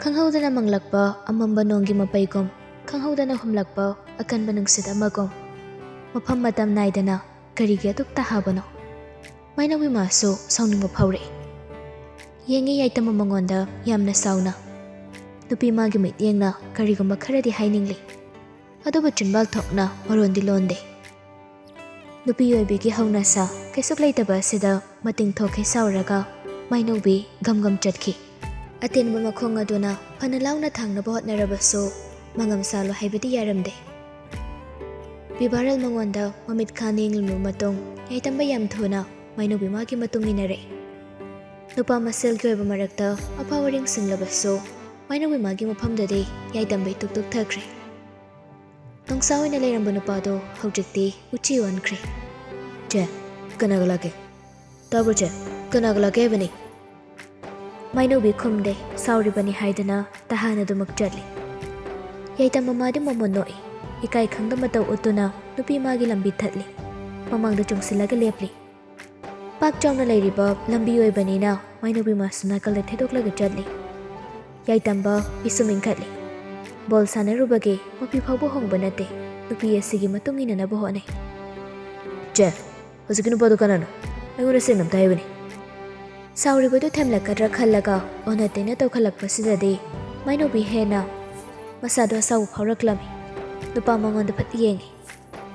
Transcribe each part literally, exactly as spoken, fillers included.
ꯈꯪꯍꯧꯗꯅ ꯃꯪꯂꯛꯄ ꯑꯃꯝꯕ ꯅꯣꯡꯒꯤ ꯃꯄꯩꯒꯨꯝ, ꯈꯪꯍꯧꯗꯅ ꯍꯨꯝꯂꯛꯄ ꯑꯀꯟꯕ ꯅꯨꯡꯁꯤꯠ ꯑꯃꯒꯨꯝ, ꯃꯐꯝ ꯃꯇꯝ ꯅꯥꯏꯗꯅ ꯀꯔꯤꯒꯤ ꯑꯗꯨꯛ ꯇꯍꯥꯕꯅꯣ? ꯃꯩꯅꯧꯕꯤ ꯃꯥꯁꯨ ꯁꯥꯎꯅꯤꯡꯕ ꯐꯥꯎꯔꯛꯏ꯫ ꯌꯦꯡꯉꯤ ꯌꯥꯏꯇꯝꯕ ꯃꯉꯣꯟꯗ ꯌꯥꯝꯅ ꯁꯥꯎꯅ꯫ ꯅꯨꯄꯤ ꯃꯥꯒꯤ ꯃꯤꯠꯌꯦꯡꯅ ꯀꯔꯤꯒꯨꯝꯕ ꯈꯔꯗꯤ ꯍꯥꯏꯅꯤꯡꯂꯤ, ꯑꯗꯨꯕꯨ ꯆꯤꯟꯕꯥꯜ ꯊꯣꯛꯅ ꯃꯔꯣꯟꯗꯤ ꯂꯣꯟꯗꯦ꯫ ꯅꯨꯄꯤ ꯑꯣꯏꯕꯤꯒꯤ ꯍꯧꯅꯁꯥ ꯀꯩꯁꯨꯛ ꯂꯩꯇꯕ ꯑꯁꯤꯗ ꯃꯇꯤꯡ ꯊꯣꯛꯈꯤ ꯁꯥꯎꯔꯒ ꯃꯩꯅꯧꯕꯤ ꯒꯝ ꯒꯝ ꯆꯠꯈꯤ꯫ ꯑꯇꯦꯟꯕ ꯃꯈꯣꯡ ꯑꯗꯨꯅ ꯐꯅ ꯂꯥꯎꯅ ꯊꯥꯡꯅꯕ ꯍꯣꯠꯅꯔꯕꯁꯨ ꯃꯉꯝ ꯁꯥꯜꯂꯨ ꯍꯥꯏꯕꯗꯤ ꯌꯥꯔꯝꯗꯦ꯫ ꯕꯤꯕꯥꯔꯦꯜ ꯃꯉꯣꯟꯗ ꯃꯃꯤꯠ ꯈꯥꯅ ꯌꯦꯡꯂꯕ ꯃꯇꯨꯡ ꯌꯥꯏꯇꯝꯕ ꯌꯥꯝ ꯊꯨꯅ ꯃꯩꯅꯧꯕꯤ ꯃꯥꯒꯤ ꯃꯇꯨꯡ ꯏꯟꯅꯔꯛꯏ꯫ ꯅꯨꯄꯥ ꯃꯁꯦꯜꯒꯤ ꯑꯣꯏꯕ ꯃꯔꯛꯇ ꯑꯐꯥꯎ ꯑꯔꯤꯡ ꯁꯤꯡꯂꯕꯁꯨ ꯃꯩꯅꯧꯕꯤ ꯃꯥꯒꯤ ꯃꯐꯝꯗꯗꯤ ꯌꯥꯏꯇꯝꯕ ꯏꯇꯨꯛ ꯇꯨꯛꯊꯈ꯭ꯔꯦ꯫ ꯅꯣꯡꯁꯥ ꯑꯣꯏꯅ ꯂꯩꯔꯝꯕ ꯅꯨꯄꯥꯗꯣ ꯍꯧꯖꯤꯛꯇꯤ ꯎꯆꯤ ꯑꯣꯟꯈ꯭ꯔꯦ꯫ "ꯆꯦ, ꯀꯅꯥꯒ ꯂꯥꯛꯀꯦ? ꯇꯥꯕ꯭ꯔꯣ ꯆꯦ? ꯀꯅꯥꯒ ꯂꯥꯛꯀꯦ ꯍꯥꯏꯕꯅꯤ?" ꯃꯩꯅꯧꯕꯤ ꯈꯨꯝꯗꯦ, ꯁꯥꯎꯔꯤꯕꯅꯤ ꯍꯥꯏꯗꯨꯅ ꯇꯍꯥꯅ ꯑꯗꯨꯃꯛ ꯆꯠꯂꯤ꯫ ꯌꯥꯏꯇꯝꯕ ꯃꯥꯗꯤ ꯃꯃꯣꯟ ꯅꯣꯛꯏ, ꯏꯀꯥꯏ ꯈꯪꯗ ꯃꯇꯧ ꯎꯠꯇꯨꯅ ꯅꯨꯄꯤ ꯃꯥꯒꯤ ꯂꯝꯕꯤ ꯊꯠꯂꯤ, ꯃꯃꯥꯡꯗ ꯆꯣꯡꯁꯤꯜꯂꯒ ꯂꯦꯞꯂꯤ꯫ ꯄꯥꯛ ꯆꯥꯎꯅ ꯂꯩꯔꯤꯕ ꯂꯝꯕꯤ ꯑꯣꯏꯕꯅꯤꯅ ꯃꯩꯅꯧꯕꯤ ꯃꯥꯁꯨ ꯅꯥꯀꯜꯗ ꯊꯦꯗꯣꯛꯂꯒ ꯆꯠꯂꯤ꯫ ꯌꯥꯏꯇꯝꯕ ꯄꯤꯁꯨꯝ ꯏꯟꯈꯠꯂꯤ꯫ ꯕꯣꯜ ꯁꯥꯟꯅꯔꯨꯕꯒꯤ ꯃꯄꯤ ꯐꯥꯎꯕ ꯍꯣꯡꯕ ꯅꯠꯇꯦ꯫ ꯅꯨꯄꯤ ꯑꯁꯤꯒꯤ ꯃꯇꯨꯡ ꯏꯟꯅꯅꯕ ꯍꯣꯠꯅꯩ꯫ "ꯆꯦ, ꯍꯧꯖꯤꯛꯀꯤ ꯅꯨꯄꯥꯗꯣ ꯀꯅꯥꯅꯣ? ꯑꯩꯉꯣꯟꯗ ꯁꯦꯡꯅ ꯑꯝꯇ ꯍꯥꯏꯕꯅꯤ꯫" ꯁꯥꯎꯔꯤꯕꯗꯨ ꯊꯦꯝꯂꯛꯀꯗ꯭ꯔꯥ ꯈꯜꯂꯒ ꯑꯣꯟꯅ ꯇꯩꯅ ꯇꯧꯈꯠꯂꯛꯄꯁꯤꯗꯗꯤ ꯃꯩꯅꯧꯕꯤ ꯍꯦꯟꯅ ꯃꯁꯥꯗꯣ ꯑꯁꯥꯎꯕ ꯐꯥꯎꯔꯛꯂꯝꯃꯤ꯫ ꯅꯨꯄꯥ ꯃꯉꯣꯟꯗ ꯐꯠ ꯌꯦꯡꯉꯤ꯫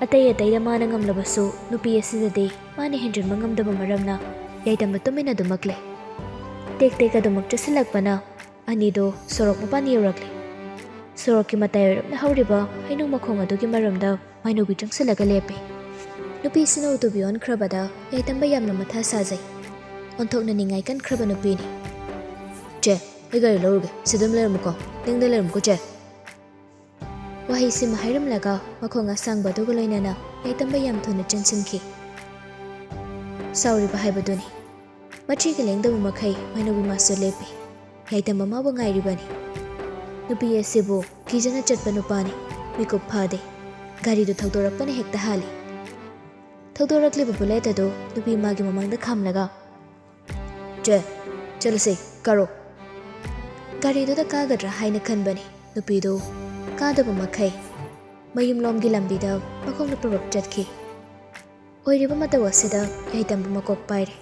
ꯑꯇꯩ ꯑꯇꯩꯗ ꯃꯥꯅ ꯉꯝꯂꯕꯁꯨ ꯅꯨꯄꯤ ꯑꯁꯤꯗꯗꯤ ꯃꯥꯅ ꯍꯦꯟꯖꯤꯟꯕ ꯉꯝꯗꯕ ꯃꯔꯝꯅ ꯌꯥꯏꯇꯝꯕ ꯇꯨꯃꯤꯟꯅ ꯑꯗꯨꯃꯛ ꯂꯩ꯫ ꯇꯦꯛ ꯇꯦꯛ ꯑꯗꯨꯃꯛ ꯆꯠꯁꯤꯜꯂꯛꯄꯅ ꯑꯅꯤꯗꯣ ꯁꯣꯔꯣꯛ ꯃꯄꯥꯟ ꯌꯧꯔꯛꯂꯦ꯫ ꯁꯣꯔꯣꯛꯀꯤ ꯃꯇꯥꯏ ꯑꯣꯏꯔꯞꯅ ꯍꯧꯔꯤꯕ ꯍꯩꯅꯧ ꯃꯈꯣꯡ ꯑꯗꯨꯒꯤ ꯃꯔꯨꯝꯗ ꯃꯩꯅꯧꯕꯤ ꯆꯪꯁꯤꯜꯂꯒ ꯂꯦꯞꯄꯤ꯫ ꯅꯨꯄꯤꯁꯤꯅ ꯎꯇꯨꯕꯤ ꯑꯣꯟꯈ꯭ꯔꯕꯗ ꯌꯥꯏꯇꯝꯕ ꯌꯥꯝꯅ ꯃꯊꯥ ꯁꯥꯖꯩ꯫ ꯑꯣꯟꯊꯣꯛꯅ ꯅꯤꯡꯉꯥꯏ ꯀꯟꯈ꯭ꯔꯕ ꯅꯨꯄꯤꯅꯤ꯫ "ꯆꯦ, ꯑꯩ ꯒꯥꯔꯤ ꯂꯧꯔꯨꯒꯦ, ꯁꯤꯗ ꯑꯗꯨꯝ ꯂꯩꯔꯝꯃꯨꯀꯣ, ꯅꯤꯡꯗ ꯂꯩꯔꯝꯃꯨꯀꯣ ꯆꯦ꯫" ꯋꯥꯍꯩꯁꯤꯃ ꯍꯥꯏꯔꯝꯂꯒ ꯃꯈꯣꯡ ꯑꯁꯥꯡꯕ ꯑꯗꯨꯒ ꯂꯣꯏꯅꯅ ꯌꯥꯏꯇꯝꯕ ꯌꯥꯝ ꯊꯨꯅ ꯆꯦꯟꯁꯤꯟꯈꯤ꯫ ꯁꯥꯎꯔꯤꯕ ꯍꯥꯏꯕꯗꯨꯅꯤ꯫ ꯃꯆꯦꯒ ꯂꯦꯡꯗꯕ ꯃꯈꯩ ꯃꯩꯅꯧꯕꯤ ꯃꯥꯁꯨ ꯂꯦꯞꯄꯤ꯫ ꯌꯥꯏꯇꯝꯕ ꯃꯥꯕꯨ ꯉꯥꯏꯔꯤꯕꯅꯤ꯫ ꯅꯨꯄꯤ ꯑꯁꯤꯕꯨ ꯀꯤꯖꯅ ꯆꯠꯄ ꯅꯨꯄꯥꯅꯤ꯫ ꯃꯤꯀꯨꯞ ꯐꯥꯗꯦ꯫ ꯒꯥꯔꯤꯗꯨ ꯊꯧꯗꯣꯔꯛꯄꯅ ꯍꯦꯛꯇ ꯍꯥꯜꯂꯤ꯫ ꯊꯧꯗꯣꯔꯛꯂꯤꯕ ꯕꯨꯂꯦꯠ ꯑꯗꯨ ꯅꯨꯄꯤ ꯃꯥꯒꯤ ꯃꯃꯥꯡꯗ ꯈꯥꯝꯂꯒ, "ꯆꯦ, ꯆꯠꯂꯁꯤ, ꯀꯥꯔꯣ꯫" ꯒꯥꯔꯤꯗꯨꯗ ꯀꯥꯒꯗ꯭ꯔꯥ ꯍꯥꯏꯅ ꯈꯟꯕꯅꯤ꯫ ꯅꯨꯄꯤꯗꯨ ꯀꯥꯗꯕ ꯃꯈꯩ ꯃꯌꯨꯝꯂꯣꯝꯒꯤ ꯂꯝꯕꯤꯗ ꯃꯈꯣꯡꯅ ꯄꯨꯔꯞ ꯆꯠꯈꯤ꯫ ꯑꯣꯏꯔꯤꯕ ꯃꯇꯧ ꯑꯁꯤꯗ ꯌꯥꯏꯇꯝꯕ ꯃꯀꯣꯛ ꯄꯥꯏꯔꯦ꯫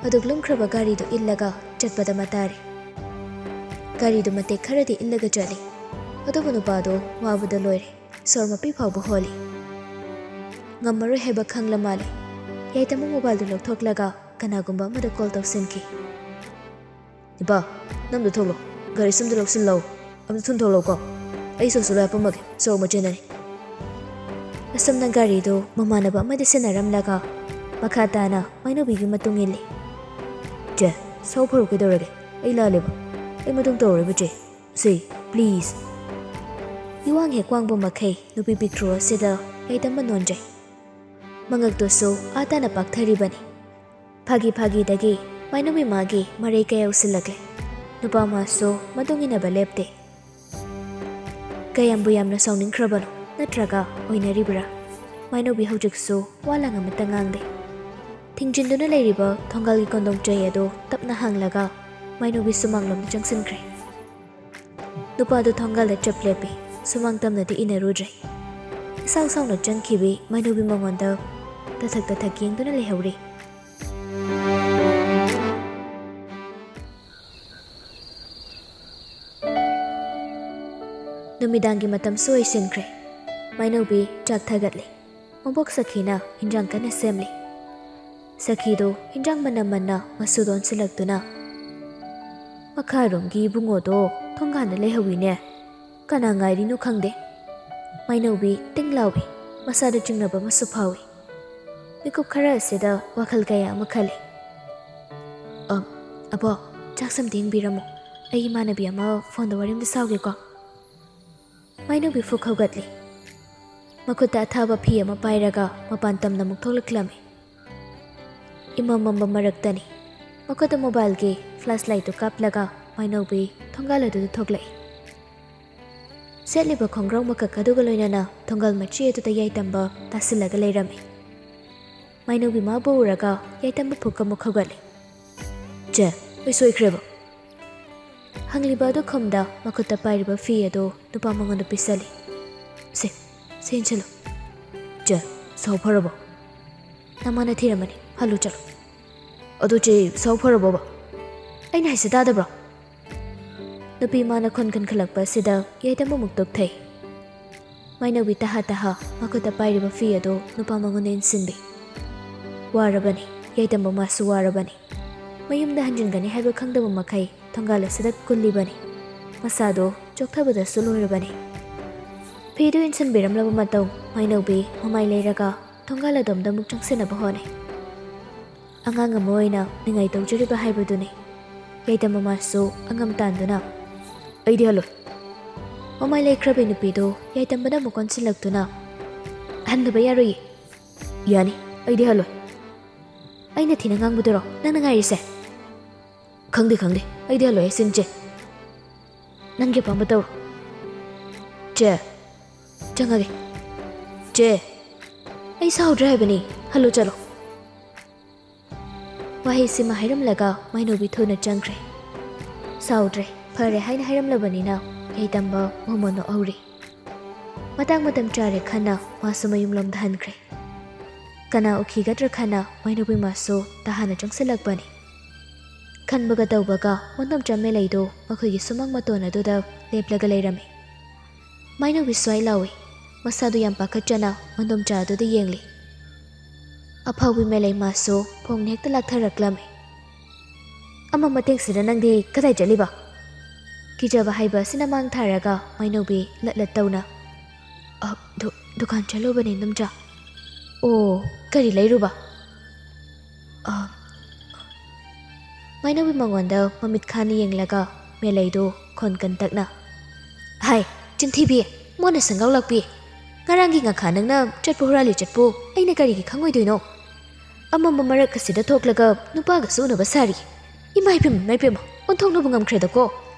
ꯑꯗꯨꯛ ꯂꯨꯝꯈ꯭ꯔꯕ ꯒꯥꯔꯤꯗꯨ ꯏꯜꯂꯒ ꯆꯠꯄꯗ ꯃꯇꯥꯔꯦ꯫ ꯒꯥꯔꯤꯗꯨ ꯃꯇꯦꯛ ꯈꯔꯗꯤ ꯏꯜꯂꯒ ꯆꯠꯂꯤ꯫ ꯑꯗꯨꯕꯨ ꯅꯨꯄꯥꯗꯨ ꯋꯥꯕꯗ ꯂꯣꯏꯔꯦ꯫ ꯁꯣꯔ ꯃꯄꯤ ꯐꯥꯎꯕ ꯍꯣꯜꯂꯤ꯫ ꯉꯝꯃꯔꯣꯏ ꯍꯥꯏꯕ ꯈꯪꯂ ꯃꯥꯜꯂꯦ꯫ ꯌꯥꯏꯇꯝꯕ ꯃꯣꯕꯥꯏꯜꯗꯨ ꯂꯧꯊꯣꯛꯂꯒ ꯀꯅꯥꯒꯨꯝꯕ ꯑꯃꯗ ꯀꯣꯜ ꯇꯧꯁꯤꯟꯈꯤ꯫ "ꯏꯄꯥ, ꯅꯝꯗ ꯊꯣꯛꯂꯣ꯫ ꯒꯥꯔꯤ ꯁꯨꯝꯗ ꯂꯧꯁꯤꯜꯂꯧ꯫ ꯑꯝꯇ ꯊꯨꯅ ꯊꯣꯛꯂꯧꯀꯣ꯫ ꯑꯩ ꯁꯣꯁꯨ ꯂꯣꯏ ꯍꯥꯄꯝꯃꯒꯦ꯫ ꯁꯣꯔꯣꯛ ꯃꯆꯤꯟꯗꯅꯤ꯫" ꯑꯁꯨꯝꯅ ꯒꯥꯔꯤꯗꯨ ꯃꯃꯥꯟꯅꯕ ꯑꯃꯗ ꯁꯤꯟꯅꯔꯝꯂꯒ ꯃꯈꯥ ꯇꯥꯅ ꯃꯩꯅꯧꯕꯤꯒꯤ ꯃꯇꯨꯡ ꯏꯜꯂꯤ꯫ "ꯆꯦ, ꯁꯥꯎ ꯐꯔꯣ ꯀꯩꯗꯧꯔꯒꯦ? ꯑꯩ ꯂꯥꯜꯂꯦꯕ꯫ ꯑꯩ ꯃꯇꯨꯡ ꯇꯧꯔꯣꯏꯕ ꯆꯦ꯫ ꯁꯤ, ꯄ꯭ꯂꯤꯖ꯫" ꯏꯋꯥꯡ ꯍꯦꯛ ꯋꯥꯡꯕ ꯃꯈꯩ ꯅꯨꯄꯤ ꯄꯤꯛꯇ꯭ꯔꯨ ꯑꯁꯤꯗ ꯌꯥꯏꯇꯝꯕ ꯅꯣꯟꯖꯩ꯫ ꯃꯉꯛꯇꯨꯁꯨ ꯑꯥ ꯇꯥꯅ ꯄꯥꯛꯊꯔꯤꯕꯅꯤ꯫ ꯐꯥꯒꯤ ꯐꯥꯒꯤꯗꯒꯤ ꯃꯥꯏꯅꯨꯕꯤ ꯃꯥꯒꯤ ꯃꯔꯩ ꯀꯌꯥ ꯎꯁꯤꯜꯂꯛꯂꯦ꯫ ꯅꯨꯄꯥ ꯃꯥꯁꯨ ꯃꯇꯨꯡ ꯏꯟꯅꯕ ꯂꯦꯞꯇꯦ꯫ ꯀꯌꯥꯝꯕꯨ ꯌꯥꯝꯅ ꯁꯥꯎꯅꯤꯡꯈ꯭ꯔꯕꯅꯣ? ꯅꯠꯇ꯭ꯔꯒ ꯑꯣꯏꯅꯔꯤꯕ꯭ꯔꯥ? ꯃꯥꯏꯅꯨꯕꯤ ꯍꯧꯖꯤꯛꯁꯨ ꯋꯥ ꯂꯥꯡ ꯑꯃꯠꯇ ꯉꯥꯡꯗꯦ꯫ ꯊꯤꯡꯖꯤꯟꯗꯨꯅ ꯂꯩꯔꯤꯕ ꯊꯣꯡꯒꯥꯜꯒꯤ ꯀꯣꯟꯗꯣꯡ ꯆꯩ ꯑꯗꯨ ꯇꯞꯅ ꯍꯥꯡꯂꯒ ꯃꯥꯏꯅꯨꯕꯤ ꯁꯨꯃꯥꯡꯂꯣꯝꯗ ꯆꯪꯁꯤꯟꯈ꯭ꯔꯦ꯫ ꯅꯨꯄꯥꯗꯨ ꯊꯣꯡꯒꯥꯜꯗ ꯆꯞ ꯂꯦꯞꯄꯤ꯫ ꯁꯨꯃꯥꯡ ꯇꯝꯅꯗꯤ ꯏꯟꯅꯔꯨꯗ꯭ꯔꯦ꯫ ꯏꯁꯥꯎ ꯁꯥꯎꯅ ꯆꯪꯈꯤꯕꯤ ꯃꯥꯏꯅꯨꯕꯤ ꯃꯉꯣꯟꯗ ꯇꯊꯛ ꯇꯊꯛ ꯌꯦꯡꯗꯨꯅ ꯂꯩꯍꯧꯔꯤ꯫ ꯅꯨꯃꯤꯗꯥꯡꯒꯤ ꯃꯇꯝꯁꯨ ꯑꯣꯏꯁꯤꯟꯈ꯭ꯔꯦ꯫ ꯃꯥꯏꯅꯧꯕꯤ ꯆꯥꯛ ꯊꯥꯒꯠꯂꯤ꯫ ꯃꯕꯣꯛ ꯁꯈꯤꯅ ꯏꯟꯖꯥꯡ ꯀꯟꯅ ꯁꯦꯝꯂꯤ꯫ ꯁꯈꯤꯗꯨ ꯏꯟꯖꯥꯡ ꯃꯅꯝ ꯃꯟꯅ ꯃꯁꯨꯗ ꯑꯣꯟꯁꯤꯜꯂꯛꯇꯨꯅ, "ꯃꯈꯥꯔꯣꯝꯒꯤ ꯏꯕꯨꯡꯉꯣꯗꯣ ꯊꯣꯡꯒꯥꯟꯗ ꯂꯩꯍꯧꯋꯤꯅꯦ꯫ ꯀꯅꯥ ꯉꯥꯏꯔꯤꯅꯣ ꯈꯪꯗꯦ꯫" ꯃꯥꯏꯅꯧꯕꯤ ꯇꯤꯡ ꯂꯥꯎꯏ꯫ ꯃꯁꯥꯗ ꯆꯤꯡꯅꯕ ꯑꯃꯁꯨ ꯐꯥꯎꯏ꯫ ꯃꯤꯀꯨꯞ ꯈꯔ ꯑꯁꯤꯗ ꯋꯥꯈꯜ ꯀꯌꯥ ꯑꯃ ꯈꯜꯂꯤ꯫ "ꯑ, ꯑꯕꯣ, ꯆꯥꯛꯁꯦ ꯑꯝꯇ ꯌꯦꯡꯕꯤꯔꯝꯃꯣ꯫ ꯑꯩ ꯏꯃꯥꯟꯅꯕꯤ ꯑꯃ ꯐꯣꯟꯗ ꯋꯥꯔꯤ ꯑꯝꯇ ꯁꯥꯎꯒꯦꯀꯣ꯫" ꯃꯥꯏꯅꯧꯕꯤ ꯐꯨꯛ ꯍꯧꯒꯠꯂꯤ꯫ ꯃꯈꯨꯠꯇ ꯑꯊꯥꯕ ꯐꯤ ꯑꯃ ꯄꯥꯏꯔꯒ ꯃꯄꯥꯟ ꯇꯝꯅ ꯑꯃꯨꯛ ꯊꯣꯛꯂꯛꯂꯝꯃꯤ꯫ ꯏꯃꯝ ꯃꯝꯕ ꯃꯔꯛꯇꯅꯤ꯫ ꯃꯈꯨꯠꯇ ꯃꯣꯕꯥꯏꯜꯒꯤ ꯐ꯭ꯂꯥꯁ ꯂꯥꯏꯠꯇꯨ ꯀꯥꯞꯂꯒ ꯃꯥꯏꯅꯧꯕꯤ ꯊꯣꯡꯒꯥꯜ ꯑꯗꯨꯗ ꯊꯣꯛꯂꯛꯏ꯫ ꯁꯦꯠꯂꯤꯕ ꯈꯣꯡꯒ꯭ꯔꯥꯎ ꯃꯀꯛ ꯑꯗꯨꯒ ꯂꯣꯏꯅꯅ ꯊꯣꯡꯒꯥꯜ ꯃꯆꯤ ꯑꯗꯨꯗ ꯌꯥꯏꯇꯝꯕ ꯇꯥꯁꯤꯜꯂꯒ ꯂꯩꯔꯝꯃꯤ꯫ ꯃꯥꯏꯅꯧꯕꯤ ꯃꯥꯕꯨ ꯎꯔꯒ ꯌꯥꯏꯇꯝꯕ ꯐꯨꯛ ꯑꯃꯨꯛ ꯍꯧꯒꯠꯂꯤ꯫ "ꯆꯦ, ꯑꯩ ꯁꯣꯏꯈ꯭ꯔꯦꯕ꯫" ꯍꯪꯂꯤꯕ ꯑꯗꯨ ꯈꯨꯝꯗ ꯃꯈꯨꯠꯇ ꯄꯥꯏꯔꯤꯕ ꯐꯤ ꯑꯗꯨ ꯅꯨꯄꯥ ꯃꯉꯣꯟꯗ ꯄꯤꯁꯜꯂꯤ꯫ "ꯁꯦ, ꯁꯦ ꯏꯟꯁꯤꯜꯂꯨ꯫ ꯆꯦ, ꯁꯥꯎ ꯐꯔꯕꯣ?" "ꯅꯃꯥꯅ ꯊꯤꯔꯝꯃꯅꯤ, ꯍꯜꯂꯨ ꯆꯠꯂꯨ꯫" "ꯑꯗꯨ ꯆꯦ, ꯁꯥꯎ ꯐꯔꯕꯣꯕ?" "ꯑꯩꯅ ꯍꯥꯏꯁꯦ ꯇꯥꯗꯕ꯭ꯔꯣ?" ꯅꯨꯄꯤ ꯃꯥꯅ ꯈꯣꯟ ꯀꯟꯈꯠꯂꯛꯄ ꯑꯁꯤꯗ ꯌꯥꯏꯇꯝꯕ ꯑꯃꯨꯛ ꯇꯣꯛꯊꯩ꯫ ꯃꯥꯏꯅꯧꯕꯤ ꯇꯍꯥ ꯇꯍꯥ ꯃꯈꯨꯠꯇ ꯄꯥꯏꯔꯤꯕ ꯐꯤ ꯑꯗꯨ ꯅꯨꯄꯥ ꯃꯉꯣꯟꯗ ꯏꯟꯁꯤꯟꯕꯤ꯫ ꯋꯥꯔꯕꯅꯤ, ꯌꯥꯏꯇꯝꯕ ꯃꯥꯁꯨ ꯋꯥꯔꯕꯅꯤ꯫ ꯃꯌꯨꯝꯗ ꯍꯟꯖꯤꯟꯒꯅꯤ ꯍꯥꯏꯕ ꯈꯪꯗꯕ ꯃꯈꯩ ꯊꯣꯡꯒꯥꯜ ꯑꯁꯤꯗ ꯀꯨꯜꯂꯤꯕꯅꯤ꯫ ꯃꯁꯥꯗꯣ ꯆꯣꯛꯊꯕꯗꯁꯨ ꯂꯣꯏꯔꯕꯅꯤ꯫ ꯐꯤꯗꯨ ꯏꯟꯁꯤꯟꯕꯤꯔꯝꯂꯕ ꯃꯇꯨꯡ ꯃꯥꯏꯅꯧꯕꯤ ꯃꯃꯥꯏ ꯂꯩꯔꯒ ꯊꯣꯡꯒꯥꯜ ꯑꯗꯣꯝꯗ ꯑꯃꯨꯛ ꯆꯪꯁꯤꯟꯅꯕ ꯍꯣꯠꯅꯩ꯫ ꯑꯉꯥꯡ ꯑꯃ ꯑꯣꯏꯅ ꯅꯤꯡꯉꯥꯏ ꯇꯧꯖꯔꯤꯕ ꯍꯥꯏꯕꯗꯨꯅꯤ꯫ ꯌꯥꯏꯇꯝꯕ ꯃꯥꯁꯨ ꯑꯉꯝ ꯇꯥꯟꯗꯨꯅ, "ꯑꯩꯗꯤ ꯍꯜꯂꯣꯏ꯫" ꯃꯃꯥꯏ ꯂꯩꯈ꯭ꯔꯕꯤ ꯅꯨꯄꯤꯗꯨ ꯌꯥꯏꯇꯝꯕꯅ ꯑꯃꯨꯛ ꯑꯣꯟꯁꯤꯜꯂꯛꯇꯨꯅ, "ꯍꯟꯗꯕ ꯌꯥꯔꯣꯏꯌꯦ꯫" "ꯌꯥꯅꯤ, ꯑꯩꯗꯤ ꯍꯜꯂꯣꯏ꯫" "ꯑꯩꯅ ꯊꯤꯅ ꯉꯥꯡꯕꯗꯨꯔꯣ ꯅꯪꯅ ꯉꯥꯏꯔꯤꯁꯦ?" "ꯈꯪꯗꯦ, ꯈꯪꯗꯦ, ꯑꯩꯗꯤ ꯍꯜꯂꯣꯏ ꯁꯤꯟꯆꯦ꯫ ꯅꯪꯒꯤ ꯑꯄꯥꯝꯕ ꯇꯧꯔꯣ꯫" "ꯆꯦ, ꯆꯪꯉꯒꯦ꯫" "ꯆꯦ, ꯑꯩ ꯁꯥꯎꯗ꯭ꯔꯦ ꯍꯥꯏꯕꯅꯤ, ꯍꯜꯂꯣ ꯆꯠꯂꯣ꯫" ꯋꯥꯍꯩꯁꯤꯃ ꯍꯥꯏꯔꯝꯂꯒ ꯃꯥꯏꯅꯧꯕꯤ ꯊꯨꯅ ꯆꯪꯈ꯭ꯔꯦ꯫ ꯁꯥꯎꯗ꯭ꯔꯦ, ꯐꯔꯦ ꯍꯥꯏꯅ ꯍꯥꯏꯔꯝꯂꯕꯅꯤꯅ ꯌꯥꯏꯇꯝꯕ ꯃꯣꯃꯣꯟ ꯅꯣꯛꯍꯧꯔꯤ꯫ ꯃꯇꯥꯡ ꯃꯇꯝ ꯆꯥꯔꯦ ꯈꯟꯅ ꯃꯥꯁꯨ ꯃꯌꯨꯝꯂꯣꯝꯗ ꯍꯟꯈ꯭ꯔꯦ꯫ ꯀꯅꯥ ꯎꯈꯤꯒꯗ꯭ꯔꯥ ꯈꯟꯅ ꯃꯥꯏꯅꯧꯕꯤ ꯃꯥꯁꯨ ꯇꯍꯥꯟꯅ ꯆꯪꯁꯤꯜꯂꯛꯄꯅꯤ꯫ ꯈꯟꯕꯒ ꯇꯧꯕꯒ ꯃꯟꯗꯣꯝꯆꯥ ꯃꯦꯂꯩꯗꯨ ꯃꯈꯣꯏꯒꯤ ꯁꯨꯃꯥꯡ ꯃꯇꯣꯟ ꯑꯗꯨꯗ ꯂꯦꯞꯂꯒ ꯂꯩꯔꯝꯃꯤ꯫ ꯃꯥꯏꯅꯧꯕꯤ ꯁ꯭ꯋꯥꯏ ꯂꯥꯎꯏ꯫ ꯃꯁꯥꯗꯨ ꯌꯥꯝ ꯄꯥꯈꯠꯆꯅ ꯃꯟꯗꯣꯝꯆꯥ ꯑꯗꯨꯗ ꯌꯦꯡꯂꯤ꯫ ꯑꯐꯥꯎꯕꯤ ꯃꯦꯂꯩ ꯃꯥꯁꯨ ꯐꯣꯡꯅ ꯍꯦꯛꯇ ꯂꯥꯛꯊꯔꯛꯂꯝꯃꯤ꯫ "ꯑꯃ ꯃꯇꯦꯛꯁꯤꯗ ꯅꯪꯗꯤ ꯀꯗꯥꯏ ꯆꯠꯂꯤꯕ?" ꯀꯤꯖꯕ ꯍꯥꯏꯕ ꯑꯁꯤꯅ ꯃꯥꯡ ꯊꯥꯔꯒ ꯃꯥꯏꯅꯧꯕꯤ ꯂꯠ ꯂꯠ ꯇꯧꯅ, "ꯑ, ꯗꯨ-, ꯗꯨꯀꯥꯟ ꯆꯠꯂꯨꯕꯅꯦ ꯏꯟꯗꯣꯝꯆꯥ꯫" "ꯑꯣ, ꯀꯔꯤ ꯂꯩꯔꯨꯕ?" ꯑ, ꯃꯥꯏꯅꯧꯕꯤ ꯃꯉꯣꯟꯗ ꯃꯃꯤꯠ ꯈꯥꯅ ꯌꯦꯡꯂꯒ ꯃꯦꯂꯩꯗꯨ ꯈꯣꯟ ꯀꯟꯇꯛꯅ, "ꯍꯥꯏ, ꯆꯤꯟꯊꯤꯕꯤ, ꯃꯣꯟꯅ ꯁꯪꯒꯥꯎ ꯂꯥꯛꯄꯤ꯫ ꯉꯔꯥꯡꯒꯤ ꯉꯥꯈꯥ ꯅꯪꯅ ꯆꯠꯄ ꯍꯨꯔꯥꯜꯂꯤ ꯆꯠꯄꯨ ꯑꯩꯅ ꯀꯔꯤꯒꯤ ꯈꯪꯉꯣꯏꯗꯣꯏꯅꯣ? ꯑꯃꯝꯕ ꯃꯔꯛ ꯑꯁꯤꯗ ꯊꯣꯛꯂꯒ ꯅꯨꯄꯥꯒꯁꯨ ꯎꯅꯕ ꯁꯥꯔꯤ꯫ ꯏꯃꯥ ꯏꯄꯦꯝ, ꯏꯃꯥ ꯏꯄꯦꯝ, ꯑꯣꯟꯊꯣꯛꯅꯕꯨ ꯉꯝꯈ꯭ꯔꯦꯗꯀꯣ꯫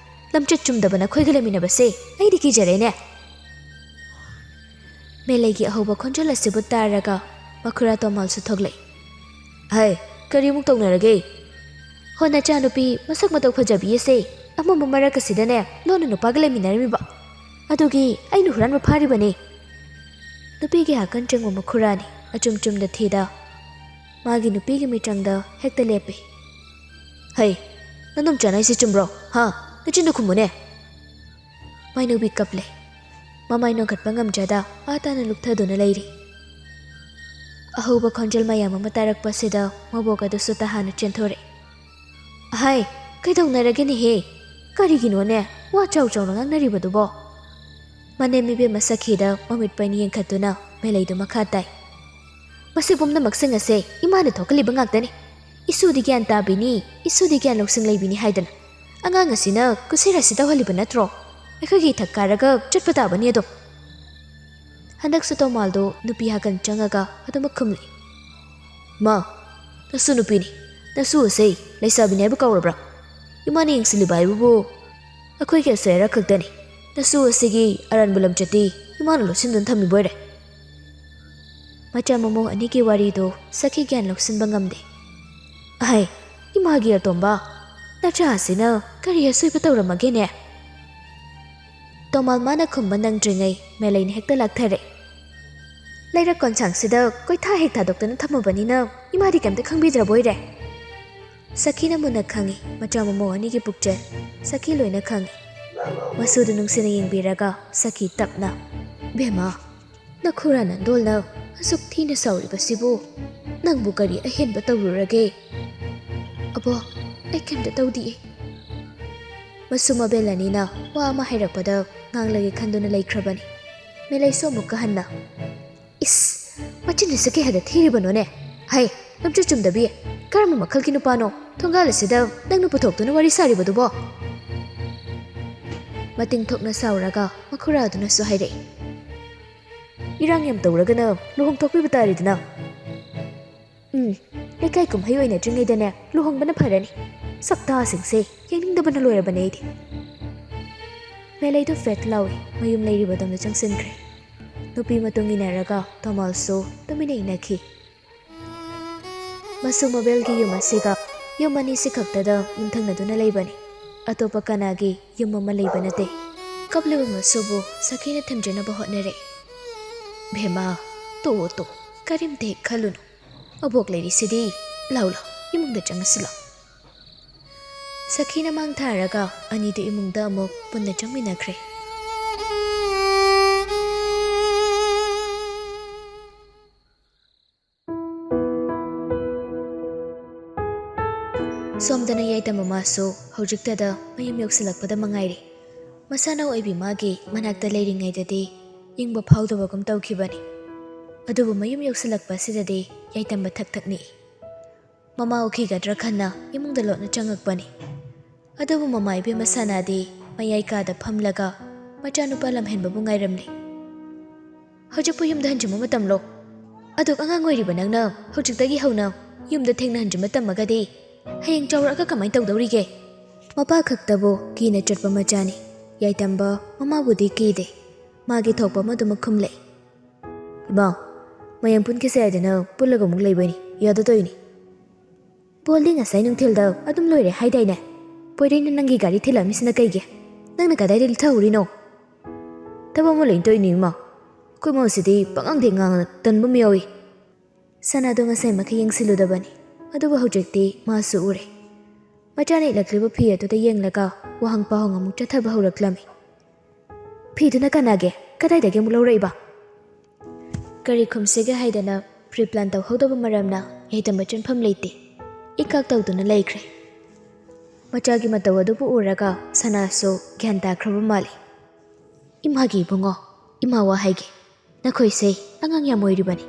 ꯂꯝꯆꯠ ꯆꯨꯝꯗꯕ ꯅꯈꯣꯏꯒ ꯂꯩꯃꯤꯟꯅꯕꯁꯦ ꯑꯩꯗꯤ ꯀꯤꯖꯔꯦꯅꯦ꯫" ꯃꯦꯂꯩꯒꯤ ꯑꯍꯧꯕ ꯈꯣꯟꯖꯦꯜ ꯑꯁꯤꯕꯨ ꯇꯥꯔꯒ ꯃꯈꯨꯔꯥ ꯇꯣꯃꯥꯜꯁꯨ ꯊꯣꯛꯂꯛꯏ꯫ "ꯍꯥꯏ, ꯀꯔꯤꯃꯨꯛ ꯇꯧꯅꯔꯒꯦ?" "ꯍꯣ, ꯅꯆꯥꯅꯨꯄꯤ ꯃꯁꯛ ꯃꯇꯧ ꯐꯖꯕꯤ ꯑꯁꯦ ꯑꯃꯝꯕ ꯃꯔꯛ ꯑꯁꯤꯗꯅꯦ ꯂꯣꯟꯅ ꯅꯨꯄꯥꯒ ꯂꯩꯃꯤꯟꯅꯔꯝꯃꯤꯕ꯫ ꯑꯗꯨꯒꯤ ꯑꯩꯅ ꯍꯨꯔꯥꯟꯕ ꯐꯥꯔꯤꯕꯅꯤ꯫ ꯅꯨꯄꯤꯒꯤ ꯍꯥꯀꯟ ꯆꯪꯕ ꯃꯈꯨꯔꯥꯅꯤ ꯑꯆꯨꯝ ꯆꯨꯝꯗ ꯊꯤꯗ꯫ ꯃꯥꯒꯤ ꯅꯨꯄꯤꯒꯤ ꯃꯤꯇ꯭ꯔꯪꯗ ꯍꯦꯛꯇ ꯂꯦꯞꯄꯤ꯫ "ꯍꯩ, ꯅꯪ ꯑꯗꯨꯝ ꯆꯥꯅꯩꯁꯤ ꯆꯨꯝꯕ꯭ꯔꯣ? ꯍꯥ? ꯅꯆꯤꯟꯗꯣ ꯈꯨꯝꯃꯨꯅꯦ!" ꯃꯥꯏꯅꯨꯕꯤ ꯀꯞꯂꯦ꯫ ꯃꯃꯥꯏ ꯅꯣꯟꯈꯠꯄ ꯉꯝꯗ꯭ꯔꯗ ꯑꯥ ꯇꯥꯅ ꯂꯨꯞꯊꯗꯨꯅ ꯂꯩꯔꯤ꯫ ꯑꯍꯧꯕ ꯈꯣꯟꯖꯦꯜ ꯃꯌꯥꯝ ꯑꯃ ꯇꯥꯔꯛꯄꯁꯤꯗ ꯃꯕꯣꯛ ꯑꯗꯨꯁꯨ ꯇꯍꯥꯟꯅ ꯆꯦꯟꯊꯣꯔꯛꯏ꯫ "ꯑꯍꯥꯏ, ꯀꯩꯗꯧꯅꯔꯒꯦꯅꯦꯍꯦ? ꯀꯔꯤꯒꯤꯅꯣꯅꯦ ꯋꯥ ꯆꯥꯎ ꯆꯥꯎꯅ ꯉꯥꯡꯅꯔꯤꯕꯗꯨꯕꯣ?" ꯃꯅꯦꯝ ꯏꯕꯦꯝꯃ ꯁꯈꯤꯗ ꯃꯃꯤꯠ ꯄꯩꯅ ꯌꯦꯡꯈꯠꯇꯨꯅ ꯃꯦꯂꯩꯗꯨ ꯃꯈꯥ ꯇꯥꯏ꯫ "ꯃꯁꯤ ꯄꯨꯝꯅꯃꯛꯁꯤꯡ ꯑꯁꯦ ꯏꯃꯥꯅ ꯊꯣꯛꯍꯜꯂꯤꯕ ꯉꯥꯛꯇꯅꯤ꯫ ꯏꯁꯨꯗꯤ ꯒ꯭ꯌꯥꯟ ꯇꯥꯕꯤꯅꯤ, ꯏꯁꯨꯗꯤ ꯒ꯭ꯌꯥꯟ ꯂꯧꯁꯤꯡ ꯂꯩꯕꯤꯅꯤ ꯍꯥꯏꯗꯅ ꯑꯉꯥꯡ ꯑꯁꯤꯅ ꯀꯨꯁꯤꯔꯥꯁꯤ ꯇꯧꯍꯜꯂꯤꯕ ꯅꯠꯇ꯭ꯔꯣ? ꯑꯩꯈꯣꯏꯒꯤ ꯏꯊꯛ ꯀꯥꯔꯒ ꯆꯠꯄ ꯇꯥꯕꯅꯤ ꯑꯗꯣ꯫" ꯍꯟꯗꯛꯁꯨ ꯇꯣꯃꯥꯜꯗꯣ ꯅꯨꯄꯤ ꯍꯥꯀꯟ ꯆꯪꯉꯒ ꯑꯗꯨꯃꯛ ꯈꯨꯝꯂꯤ꯫ "ꯃꯥ, ꯅꯁꯨ ꯅꯨꯄꯤꯅꯤ, ꯅꯁꯨ ꯑꯁꯦ ꯂꯩꯁꯥꯕꯤꯅꯤ ꯍꯥꯏꯕ ꯀꯥꯎꯔꯕ꯭ꯔꯥ? ꯏꯃꯥꯅ ꯌꯦꯡꯁꯤꯜꯂꯤꯕ ꯍꯥꯏꯕꯕꯨ ꯑꯩꯈꯣꯏꯒꯤ ꯑꯁꯣꯏ ꯑꯔꯥꯛ ꯈꯛꯇꯅꯤ꯫ ꯅꯁꯨ ꯑꯁꯤꯒꯤ ꯑꯔꯥꯟꯕ ꯂꯝꯆꯠꯇꯤ ꯏꯃꯥꯅ ꯂꯣꯠꯁꯤꯟꯗꯨꯅ ꯊꯝꯃꯤꯕ ꯑꯣꯏꯔꯦ꯫" ꯃꯆꯥ ꯃꯃꯧ ꯑꯅꯤꯒꯤ ꯋꯥꯔꯤꯗꯨ ꯁꯈꯤ ꯒ꯭ꯌꯥꯟ ꯂꯧꯁꯤꯟꯕ ꯉꯝꯗꯦ꯫ "ꯑꯍꯩ, ꯏꯃꯥꯒꯤ ꯑꯇꯣꯝꯕ, ꯅꯆꯥ ꯑꯁꯤꯅ ꯀꯔꯤ ꯑꯁꯣꯏꯕ ꯇꯧꯔꯝꯃꯒꯦꯅꯦ?" ꯇꯣꯃꯥꯜ ꯃꯥꯅ ꯈꯨꯝꯕ ꯅꯪꯗ꯭ꯔꯤꯉꯩ ꯃꯦꯂꯩꯅ ꯍꯦꯛꯇ ꯂꯥꯛꯊꯔꯛꯏ꯫ "ꯂꯩꯔꯛ ꯀꯣꯟꯁꯥꯡꯁꯤꯗ ꯀꯣꯏꯊꯥ ꯍꯦꯛ ꯊꯥꯗꯣꯛꯇꯨꯅ ꯊꯝꯃꯕꯅꯤꯅ ꯏꯃꯥꯗꯤ ꯀꯩꯝꯇ ꯈꯪꯕꯤꯗ꯭ꯔꯕ ꯑꯣꯏꯔꯦ꯫" ꯁꯈꯤꯅ ꯃꯨꯟꯅ ꯈꯪꯉꯤ ꯃꯆꯥ ꯃꯃꯧ ꯑꯅꯤꯒꯤ ꯄꯨꯛꯆꯦꯜ꯫ ꯁꯈꯤ ꯂꯣꯏꯅ ꯈꯪꯉꯤ꯫ ꯃꯁꯨꯗꯨ ꯅꯨꯡꯁꯤꯅ ꯌꯦꯡꯕꯤꯔꯒ ꯁꯈꯤ ꯇꯞꯅ, "ꯕꯦꯝꯃ, ꯅꯈꯨꯔꯥ ꯅꯟꯗꯣꯜꯅ ꯑꯁꯨꯛ ꯊꯤꯅ ꯁꯥꯎꯔꯤꯕꯁꯤꯕꯨ ꯅꯪꯕꯨ ꯀꯔꯤ ꯑꯍꯦꯟꯕ ꯇꯧꯔꯨꯔꯒꯦ?" "ꯑꯕꯣ, ꯑꯩ ꯀꯩꯝꯇ ꯇꯧꯗꯤꯌꯦ꯫" ꯃꯁꯨ ꯃꯕꯦꯜ ꯑꯅꯤꯅ ꯋꯥ ꯑꯃ ꯍꯥꯏꯔꯛꯄꯗ ꯉꯥꯡꯂꯒꯦ ꯈꯟꯗꯨꯅ ꯂꯩꯈ꯭ꯔꯕꯅꯤ꯫ ꯃꯦꯂꯩꯁꯨ ꯑꯃꯨꯛꯀ ꯍꯟꯅ, "ꯏꯁ, ꯃꯆꯤꯟ ꯑꯁꯤ ꯀꯌꯥꯗ ꯊꯤꯔꯤꯕꯅꯣꯅꯦ? ꯍꯩ, ꯂꯝꯆꯠ ꯆꯨꯝꯗꯕꯤ, ꯀꯔꯝꯕ ꯃꯈꯜꯒꯤ ꯅꯨꯄꯥꯅꯣ ꯊꯣꯡꯒꯥꯜ ꯑꯁꯤꯗ ꯅꯪꯅ ꯄꯨꯊꯣꯛꯇꯨꯅ ꯋꯥꯔꯤ ꯁꯥꯔꯤꯕꯗꯨꯕꯣ?" ꯃꯇꯤꯡ ꯊꯣꯛꯅ ꯁꯥꯎꯔꯒ ꯃꯈꯨꯔꯥ ꯑꯗꯨꯅꯁꯨ ꯍꯥꯏꯔꯛꯏ, "ꯏꯔꯥꯡ ꯌꯥꯝ ꯇꯧꯔꯒꯅ ꯂꯨꯍꯣꯡ ꯊꯣꯛꯄꯤꯕ ꯇꯥꯔꯦꯗꯅ꯫ ꯎꯝ, ꯂꯩꯀꯥꯏ ꯀꯨꯝꯍꯩ ꯑꯣꯏꯅꯗ꯭ꯔꯤꯉꯩꯗꯅꯦ ꯂꯨꯍꯣꯡꯕꯅ ꯐꯔꯅꯤ꯫ ꯁꯛꯇꯥꯁꯤꯡꯁꯦ ꯌꯦꯡꯅꯤꯡꯗꯕꯅ ꯂꯣꯏꯔꯕꯅꯦ ꯑꯩꯗꯤ꯫" ꯃꯦꯂꯩꯗꯣ ꯐꯦꯠ ꯂꯥꯎꯏ, ꯃꯌꯨꯝ ꯂꯩꯔꯤꯕꯗꯧꯅ ꯆꯪꯁꯤꯟꯈ꯭ꯔꯦ꯫ ꯅꯨꯄꯤ ꯃꯇꯨꯡ ꯏꯟꯅꯔꯒ ꯇꯣꯃꯥꯜꯁꯨ ꯇꯨꯃꯤꯟꯅ ꯏꯟꯅꯈꯤ꯫ ꯃꯁꯨ ꯃꯕꯦꯜꯒꯤ ꯌꯨꯝ ꯑꯁꯤꯒ ꯌꯨꯝ ꯑꯅꯤꯁꯤ ꯈꯛꯇꯗ ꯌꯨꯝꯊꯪꯅꯗꯨꯅ ꯂꯩꯕꯅꯤ꯫ ꯑꯇꯣꯞꯄ ꯀꯅꯥꯒꯤ ꯌꯨꯝ ꯑꯃ ꯂꯩꯕ ꯅꯠꯇꯦ꯫ ꯀꯞꯂꯤꯕ ꯃꯁꯨꯕꯨ ꯁꯈꯤꯅ ꯊꯦꯝꯖꯅꯕ ꯍꯣꯠꯅꯔꯦ꯫ "ꯕꯦꯝꯃ, ꯇꯣꯛꯑꯣ, ꯇꯣꯛꯑꯣ, ꯀꯔꯤꯝꯇ ꯍꯦꯛ ꯈꯜꯂꯨꯅꯨ꯫ ꯑꯕꯣꯛ ꯂꯩꯔꯤꯁꯤꯗꯤ꯫ ꯂꯥꯎ, ꯂꯥꯎ, ꯏꯃꯨꯡꯗ ꯆꯪꯉꯁꯤ ꯂꯥꯎ꯫" ꯁꯈꯤꯅ ꯃꯥꯡ ꯊꯥꯔꯒ ꯑꯅꯤꯗꯨ ꯏꯃꯨꯡꯗ ꯑꯃꯨꯛ ꯄꯨꯟꯅ ꯆꯪꯃꯤꯟꯅꯈ꯭ꯔꯦ꯫ ꯁꯣꯝꯗꯅ ꯌꯥꯏꯇꯝ ꯃꯃꯥꯁꯨ ꯍꯧꯖꯤꯛꯇꯗ ꯃꯌꯨꯝ ꯌꯧꯁꯤꯜꯂꯛꯄꯗ ꯃꯉꯥꯏꯔꯦ꯫ ꯃꯁꯥꯅ ꯑꯣꯏꯕꯤ ꯃꯥꯒꯤ ꯃꯅꯥꯛꯇ ꯂꯩꯔꯤꯉꯩꯗꯗꯤ ꯏꯪꯕ ꯐꯥꯎꯗꯕꯒꯨꯝ ꯇꯧꯈꯤꯕꯅꯤ꯫ ꯑꯗꯨꯕꯨ ꯃꯌꯨꯝ ꯌꯧꯁꯤꯜꯂꯛꯄ ꯑꯁꯤꯗꯗꯤ ꯌꯥꯏꯇꯝꯕ ꯊꯛ ꯊꯛ ꯅꯤꯛꯏ꯫ ꯃꯃꯥ ꯎꯈꯤꯒꯗ꯭ꯔꯥ ꯈꯟꯅ ꯏꯃꯨꯡꯗ ꯂꯣꯠꯅ ꯆꯪꯉꯛꯄꯅꯤ꯫ ꯑꯗꯨꯕꯨ ꯃꯃꯥ ꯏꯕꯦꯝꯃ ꯁꯅꯥꯗꯤ ꯃꯌꯥꯏ ꯀꯥꯗ ꯐꯝꯂꯒ ꯃꯆꯥꯅꯨꯄꯥ ꯂꯝꯍꯦꯟꯕꯕꯨ ꯉꯥꯏꯔꯝꯂꯤ꯫ "ꯍꯧꯖꯤꯛꯄꯨ ꯌꯨꯝꯗ ꯍꯟꯖꯤꯟꯕ ꯃꯇꯝꯂꯣ? ꯑꯗꯨꯛ ꯑꯉꯥꯡ ꯑꯣꯏꯔꯤꯕ ꯅꯪꯅ ꯍꯧꯖꯤꯛꯇꯒꯤ ꯍꯧꯅ ꯌꯨꯝꯗ ꯊꯦꯡꯅ ꯍꯟꯖꯤꯟꯕ ꯇꯝꯃꯒꯗꯤ ꯍꯌꯦꯡ ꯆꯥꯎꯔꯛꯑꯒ ꯀꯃꯥꯏꯅ ꯇꯧꯗꯧꯔꯤꯒꯦ?" ꯃꯄꯥ ꯈꯛꯇꯕꯨ ꯀꯤꯅ ꯆꯠꯄ ꯃꯆꯥꯅꯤ꯫ ꯌꯥꯏꯇꯝꯕ ꯃꯃꯥꯕꯨꯗꯤ ꯀꯤꯗꯦ꯫ ꯃꯥꯒꯤ ꯊꯣꯛꯄ ꯑꯃꯗꯨꯃꯛ ꯈꯨꯝꯂꯛꯏ꯫ "ꯏꯃꯥ, ꯃꯌꯥꯝ ꯄꯨꯟꯈꯤꯁꯦ ꯍꯥꯏꯗꯅ ꯄꯨꯜꯂꯒ ꯑꯃꯨꯛ ꯂꯩꯕꯅꯤ, ꯌꯥꯗꯗꯣꯏꯅꯤ꯫" "ꯕꯣꯜꯗꯤ ꯉꯁꯥꯏ ꯅꯨꯡꯊꯤꯜꯗ ꯑꯗꯨꯝ ꯂꯣꯏꯔꯦ ꯍꯥꯏꯗꯥꯏꯅꯦ? ꯄꯣꯏꯔꯩꯅ ꯅꯪꯒꯤ ꯒꯥꯔꯤ ꯊꯤꯜꯂꯛꯑꯝꯃꯤꯁꯤꯅ ꯀꯩꯒꯤ? ꯅꯪꯅ ꯀꯗꯥꯏꯗ ꯂꯤꯊꯍꯧꯔꯤꯅꯣ?" "ꯊꯕꯛ ꯑꯃ ꯂꯩꯅ ꯇꯧꯔꯤꯅꯤ, ꯏꯃꯥ꯫ ꯑꯩꯈꯣꯏ ꯃꯧꯁꯤꯗꯤ ꯄꯉꯥꯡꯗ ꯉꯥꯡꯉ ꯇꯟꯕ ꯑꯃ ꯌꯥꯎꯏ꯫" ꯁꯅꯥꯗꯣ ꯉꯁꯥꯏ ꯃꯈꯩ ꯌꯦꯡꯁꯤꯜꯂꯨꯗꯕꯅꯤ, ꯑꯗꯨꯕꯨ ꯍꯧꯖꯤꯛꯇꯤ ꯃꯥꯁꯨ ꯎꯔꯦ꯫ ꯃꯆꯥꯅ ꯏꯠꯂꯛꯂꯤꯕ ꯐꯤ ꯑꯗꯨꯗ ꯌꯦꯡꯂꯒ ꯋꯥꯍꯪ ꯄꯥꯎꯍꯪ ꯑꯃꯨꯛ ꯆꯠꯊꯕ ꯍꯧꯔꯛꯂꯝꯃꯤ꯫ "ꯐꯤꯗꯨꯅ ꯀꯅꯥꯒꯤ? ꯀꯗꯥꯏꯗꯒꯤ ꯑꯃꯨꯛ ꯂꯧꯔꯛꯏꯕ?" ꯀꯔꯤ ꯈꯨꯝꯁꯤꯒꯦ ꯍꯥꯏꯗꯅ pre plan ꯇꯧꯍꯧꯗꯕ ꯃꯔꯝꯅ ꯌꯥꯏꯇꯝꯕ ꯆꯦꯟꯐꯝ ꯂꯩꯇꯦ꯫ ꯏꯀꯥꯛ ꯇꯧꯗꯨꯅ ꯂꯩꯈ꯭ꯔꯦ꯫ ꯃꯆꯥꯒꯤ ꯃꯇꯧ ꯑꯗꯨꯕꯨ ꯎꯔꯒ ꯁꯅꯥꯁꯨ ꯒ꯭ꯌꯥꯟ ꯇꯥꯈ꯭ꯔꯕ ꯃꯥꯜꯂꯤ꯫ "ꯏꯃꯥꯒꯤ ꯏꯕꯨꯡꯉꯣ, ꯏꯃꯥ ꯋꯥ ꯍꯥꯏꯒꯦ꯫ ꯅꯈꯣꯏꯁꯦ ꯑꯉꯥꯡ ꯌꯥꯝ ꯑꯣꯏꯔꯤꯕꯅꯤ꯫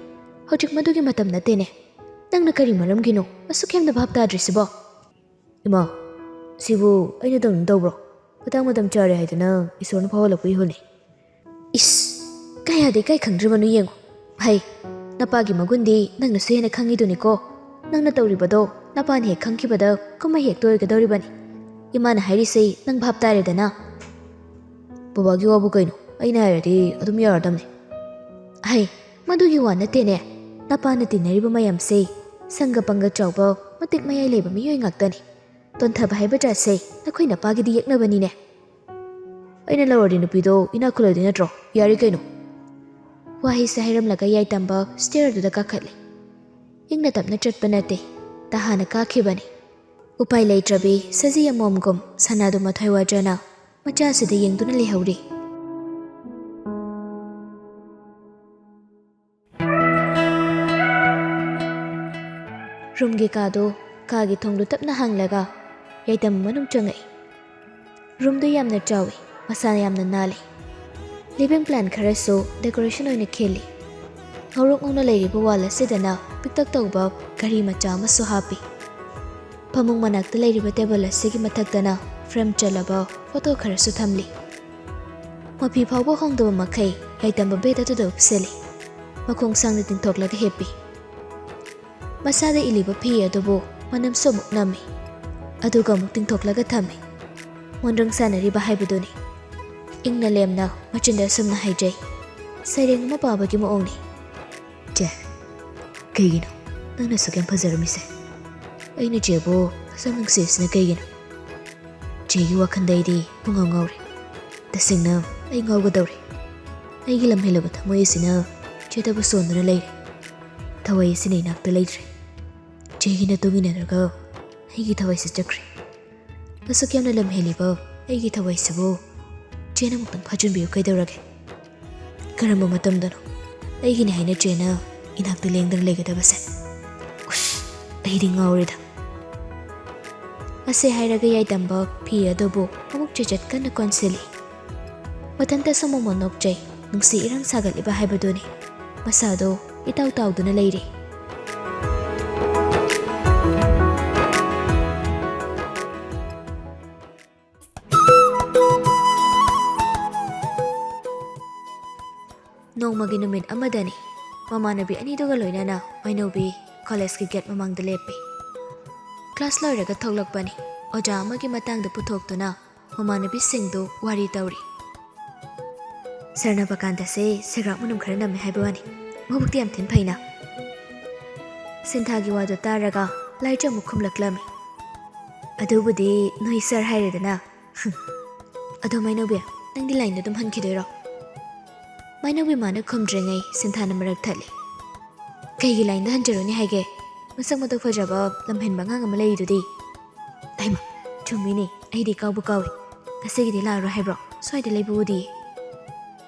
ꯍꯧꯖꯤꯛ ꯃꯗꯨꯒꯤ ꯃꯇꯝ ꯅꯠꯇꯦꯅꯦ꯫ ꯅꯪꯅ ꯀꯔꯤ ꯃꯔꯝꯒꯤꯅꯣ ꯑꯁꯨꯛ ꯌꯥꯝꯅ ꯚꯥꯞ ꯇꯥꯗ꯭ꯔꯤꯁꯤꯕꯣ?" "ꯏꯃꯥ, ꯁꯤꯕꯨ ꯑꯩꯅ ꯇꯧꯅꯤꯡ ꯇꯧꯕ꯭ꯔꯣ? ꯃꯇꯥꯡ ꯃꯇꯝ ꯆꯥꯔꯦ ꯍꯥꯏꯗꯅ ꯏꯁꯣꯔꯅ ꯐꯥꯎꯍꯜꯂꯛꯄ ꯏꯍꯨꯜꯅꯤ꯫" "ꯏꯁ, ꯀꯌꯥꯗꯤ ꯏꯀꯥꯏ ꯈꯪꯗ꯭ꯔꯤꯕꯅꯣ ꯌꯦꯡꯉꯨ꯫ ꯍꯩ, ꯅꯄꯥꯒꯤ ꯃꯒꯨꯟꯗꯤ ꯅꯪꯅꯁꯨ ꯍꯦꯟꯅ ꯈꯪꯉꯤꯗꯨꯅꯤꯀꯣ꯫ ꯅꯪꯅ ꯇꯧꯔꯤꯕꯗꯣ ꯅꯄꯥꯅ ꯍꯦꯛ ꯈꯪꯈꯤꯕꯗ ꯀꯨꯝꯍꯩ ꯍꯦꯛꯇ ꯑꯣꯏꯒꯗꯧꯔꯤꯕꯅꯤ꯫ ꯏꯃꯥꯅ ꯍꯥꯏꯔꯤꯁꯦ ꯅꯪ ꯚꯥꯞ ꯇꯥꯔꯦꯗꯅ?" "ꯕꯕꯥꯒꯤ ꯋꯥꯕꯨ ꯀꯩꯅꯣ? ꯑꯩꯅ ꯍꯥꯏꯔꯗꯤ ꯑꯗꯨꯝ ꯌꯥꯔꯗꯝꯅꯤ꯫" "ꯍꯩ, ꯃꯗꯨꯒꯤ ꯋꯥ ꯅꯠꯇꯦꯅꯦ꯫ ꯅꯄꯥꯅ ꯇꯤꯟꯅꯔꯤꯕ ꯃꯌꯥꯝꯁꯦ ꯁꯪꯒ ꯄꯪꯒ ꯆꯥꯎꯕ, ꯃꯇꯤꯛ ꯃꯌꯥꯏ ꯂꯩꯕ ꯃꯤꯑꯣꯏ ꯉꯥꯛꯇꯅꯤ꯫ ꯇꯣꯟꯊꯕ ꯍꯥꯏꯕ ꯖꯥꯠꯁꯦ ꯅꯈꯣꯏ ꯅꯄꯥꯒꯤꯗꯤ ꯌꯦꯛꯅꯕꯅꯤꯅꯦ꯫ ꯑꯩꯅ ꯂꯧꯔꯗꯤ ꯅꯨꯄꯤꯗꯣ ꯏꯅꯥꯛ ꯈꯨꯜꯂꯗꯤ ꯅꯠꯇ꯭ꯔꯣ? ꯌꯥꯔꯦ ꯀꯩꯅꯣ꯫ ꯋꯥꯍꯩꯁꯦ ꯍꯥꯏꯔꯝꯂꯒ ꯌꯥꯏꯇꯝꯕ ꯁ꯭ꯇꯦꯌꯔꯗꯨꯗ ꯀꯥꯈꯠꯂꯤ꯫ ꯏꯪꯅ ꯇꯞꯅ ꯆꯠꯄ ꯅꯠꯇꯦ, ꯇꯍꯥꯅ ꯀꯥꯈꯤꯕꯅꯤ꯫ ꯎꯄꯥꯏ ꯂꯩꯇ꯭ꯔꯕꯤ ꯁꯖꯤ ꯑꯃꯣꯝꯒꯨꯝ ꯁꯅꯥꯗꯨ ꯃꯊ꯭ꯋꯥꯏ ꯋꯥꯖꯅ ꯃꯆꯥꯁꯤꯗ ꯌꯦꯡꯗꯨꯅ ꯂꯩꯍꯧꯔꯤ꯫ ꯔꯨꯝꯒꯤ ꯀꯥꯗꯣ, ꯀꯥꯒꯤ ꯊꯣꯡꯗꯨ ꯇꯞꯅ ꯍꯥꯡꯂꯒ ꯌꯥꯏꯇꯝ ꯃꯅꯨꯡ ꯆꯪꯉꯛꯏ꯫ ꯔꯨꯝꯗꯨ ꯌꯥꯝꯅ ꯆꯥꯎꯏ, ꯃꯁꯥꯅ ꯌꯥꯝꯅ ꯅꯥꯜꯂꯤ꯫ ꯂꯤꯚꯤꯡ ꯄ꯭ꯂꯥꯟ ꯈꯔꯁꯨ ꯗꯦꯀꯣꯔꯦꯁꯟ ꯑꯣꯏꯅ ꯈꯤꯜꯂꯤ꯫ ꯉꯧꯔꯣꯛ ꯉꯧꯅ ꯂꯩꯔꯤꯕ ꯋꯥꯜ ꯑꯁꯤꯗꯅ ꯄꯤꯛꯇꯛ ꯇꯧꯕ ꯘꯔꯤ ꯃꯆꯥ ꯑꯃꯁꯨ ꯍꯥꯞꯄꯤ꯫ ꯐꯃꯨꯡ ꯃꯅꯥꯛꯇ ꯂꯩꯔꯤꯕ ꯇꯦꯕꯜ ꯑꯁꯤꯒꯤ ꯃꯊꯛꯇꯅ ꯐ꯭ꯔꯦꯝ ꯆꯜꯂꯕ ꯐꯣꯇꯣ ꯈꯔꯁꯨ ꯊꯝꯂꯤ꯫ ꯃꯐꯤ ꯐꯥꯎꯕ ꯍꯣꯡꯗꯕ ꯃꯈꯩ ꯌꯥꯏꯇꯝꯕ ꯕꯦꯗ ꯑꯗꯨꯗ ꯎꯞꯁꯤꯜꯂꯤ꯫ ꯃꯈꯣꯡ ꯁꯥꯡꯅ ꯇꯤꯡꯊꯣꯛꯂꯒ ꯍꯤꯞꯄꯤ꯫ ꯃꯁꯥꯗ ꯏꯜꯂꯤꯕ ꯐꯤ ꯑꯗꯨꯕꯨ ꯃꯅꯝꯁꯨ ꯑꯃꯨꯛ ꯅꯝꯃꯤ꯫ ꯑꯗꯨꯒ ꯑꯃꯨꯛ ꯇꯤꯡꯊꯣꯛꯂꯒ ꯊꯝꯃꯤ꯫ ꯃꯣꯟꯗ꯭ꯔꯪ ꯁꯥꯟꯅꯔꯤꯕ ꯍꯥꯏꯕꯗꯨꯅꯤ꯫ ꯏꯪꯅ ꯂꯦꯝꯅ ꯃꯆꯤꯟꯗ ꯑꯁꯨꯝꯅ ꯍꯥꯏꯖꯩ꯫ ꯁꯩꯔꯦꯡ ꯑꯃ ꯄꯥꯕꯒꯤ ꯃꯑꯣꯡꯅꯤ꯫ "ꯆꯦ, ꯀꯩꯒꯤꯅꯣ ꯅꯪꯅ ꯑꯁꯨꯛ ꯌꯥꯝ ꯐꯖꯔꯝꯃꯤꯁꯦ? ꯑꯩꯅ ꯆꯦꯕꯨ ꯑꯁꯨꯛ ꯅꯨꯡꯁꯤꯔꯤꯁꯤꯅ ꯀꯩꯒꯤꯅꯣ? ꯆꯦꯒꯤ ꯋꯥꯈꯜꯗ ꯑꯩꯗꯤ ꯄꯨꯡꯉꯥꯎ ꯉꯥꯎꯔꯦ꯫ ꯇꯁꯦꯡꯅ ꯑꯩ ꯉꯥꯎꯒꯗꯧꯔꯦ꯫ ꯑꯩꯒꯤ ꯂꯝꯍꯦꯜꯂꯕ ꯊꯃꯣꯏ ꯑꯁꯤꯅ ꯆꯦꯗꯕꯨ ꯁꯣꯟꯗꯨꯅ ꯂꯩꯔꯦ꯫ ꯊꯋꯥꯏ ꯑꯁꯤꯅ ꯏꯅꯥꯛꯇ ꯂꯩꯇ꯭ꯔꯦ꯫ ꯆꯦꯒꯤ ꯃꯇꯨꯡ ꯏꯟꯅꯔꯒ ꯑꯩꯒꯤ ꯊꯋꯥꯏꯁꯦ ꯆꯠꯈ꯭ꯔꯦ꯫ ꯑꯁꯨꯛ ꯌꯥꯝꯅ ꯂꯝꯍꯦꯜꯂꯤꯕ ꯑꯩꯒꯤ ꯊꯋꯥꯏꯁꯤꯕꯨ ꯆꯦꯅ ꯑꯃꯨꯛꯇꯪ ꯐꯥꯖꯤꯟꯕꯤꯌꯨ ꯀꯩꯗꯧꯔꯒꯦ? ꯀꯔꯝꯕ ꯃꯇꯝꯗꯅꯣ ꯑꯩꯒꯤꯅꯤ ꯍꯥꯏꯅ ꯆꯦꯅ ꯏꯅꯥꯛꯇ ꯂꯦꯡꯗꯅ ꯂꯩꯒꯗꯕꯁꯦ? ꯎꯁ, ꯑꯩꯗꯤ ꯉꯥꯎꯔꯦꯗ!" ꯑꯁꯤ ꯍꯥꯏꯔꯒ ꯌꯥꯏꯇꯝꯕ ꯐꯤ ꯑꯗꯨꯕꯨ ꯑꯃꯨꯛ ꯆꯦꯆꯠ ꯀꯟꯅ ꯀꯣꯟꯁꯤꯜꯂꯤ꯫ ꯃꯊꯟꯇꯁꯨ ꯃꯣꯃꯣꯟ ꯅꯣꯛꯆꯩ, ꯅꯨꯡꯁꯤ ꯏꯔꯥꯡ ꯁꯥꯒꯠꯂꯤꯕ ꯍꯥꯏꯕꯗꯨꯅꯤ꯫ ꯃꯁꯥꯗꯣ ꯏꯇꯥꯎ ꯇꯥꯎꯗꯨꯅ ꯂꯩꯔꯤ꯫ ꯅꯣꯡꯃꯒꯤ ꯅꯨꯃꯤꯠ ꯑꯃꯗꯅꯤ꯫ ꯃꯃꯥꯟꯅꯕꯤ ꯑꯅꯤꯗꯨꯒ ꯂꯣꯏꯅꯅ ꯃꯩꯅꯧꯕꯤ ꯀꯣꯂꯦꯖꯀꯤ ꯒꯦꯠ ꯃꯃꯥꯡꯗ ꯂꯦꯞꯄꯤ꯫ ꯀ꯭ꯂꯥꯁ ꯂꯣꯏꯔꯒ ꯊꯣꯛꯂꯛꯄꯅꯤ꯫ ꯑꯣꯖꯥ ꯑꯃꯒꯤ ꯃꯇꯥꯡꯗ ꯄꯨꯊꯣꯛꯇꯨꯅ ꯃꯃꯥꯟꯅꯕꯤꯁꯤꯡꯗꯨ ꯋꯥꯔꯤ ꯇꯧꯔꯤ꯫ "ꯁꯔꯅꯕꯀꯥꯟꯇꯁꯦ ꯁꯦꯒ꯭ꯔꯥꯛ ꯃꯅꯝ ꯈꯔ ꯅꯝꯃꯦ ꯍꯥꯏꯕ ꯋꯥꯅꯤ, ꯃꯕꯨꯛꯇꯤ ꯌꯥꯝ ꯊꯤꯅ ꯐꯩꯅ꯫" ꯁꯤꯟꯊꯥꯒꯤ ꯋꯥꯗꯨ ꯇꯥꯔꯒ ꯂꯥꯏꯖ ꯑꯃꯨꯛ ꯈꯨꯝꯂꯛꯂꯝꯃꯤ꯫ ꯑꯗꯨꯕꯨꯗꯤ ꯅꯣꯏ ꯁꯥꯔ ꯍꯥꯏꯔꯦꯗꯅ꯫ ꯑꯗꯣ ꯃꯥꯏꯅꯧꯕꯤ, ꯅꯪꯗꯤ ꯂꯥꯏꯟꯗ ꯑꯗꯨꯝ ꯍꯟꯈꯤꯗꯣꯏꯔꯣ? ꯃꯥꯏꯅꯧꯕꯤ ꯃꯥꯅ ꯈꯨꯝꯗ꯭ꯔꯤꯉꯩ ꯁꯤꯟꯊꯥꯅ ꯃꯔꯛ ꯊꯠꯂꯤ꯫ "ꯀꯩꯒꯤ ꯂꯥꯏꯟꯗ ꯍꯟꯖꯔꯨꯅꯤ ꯍꯥꯏꯒꯦ? ꯃꯁꯛ ꯃꯇꯧ ꯐꯖꯕ ꯂꯝꯍꯦꯟꯕ ꯑꯉꯥꯡ ꯑꯃ ꯂꯩꯔꯤꯗꯨꯗꯤ?" "ꯍꯩꯃ, ꯆꯨꯝꯃꯤꯅꯦ, ꯑꯩꯗꯤ ꯀꯥꯎꯕꯨ ꯀꯥꯎꯏ꯫ ꯉꯁꯤꯒꯤꯗꯤ ꯂꯥꯛꯑꯔꯣꯏ ꯍꯥꯏꯕ꯭ꯔꯣ? ꯁ꯭ꯋꯥꯏꯗ ꯂꯩꯕ ꯎꯗꯤꯌꯦ꯫"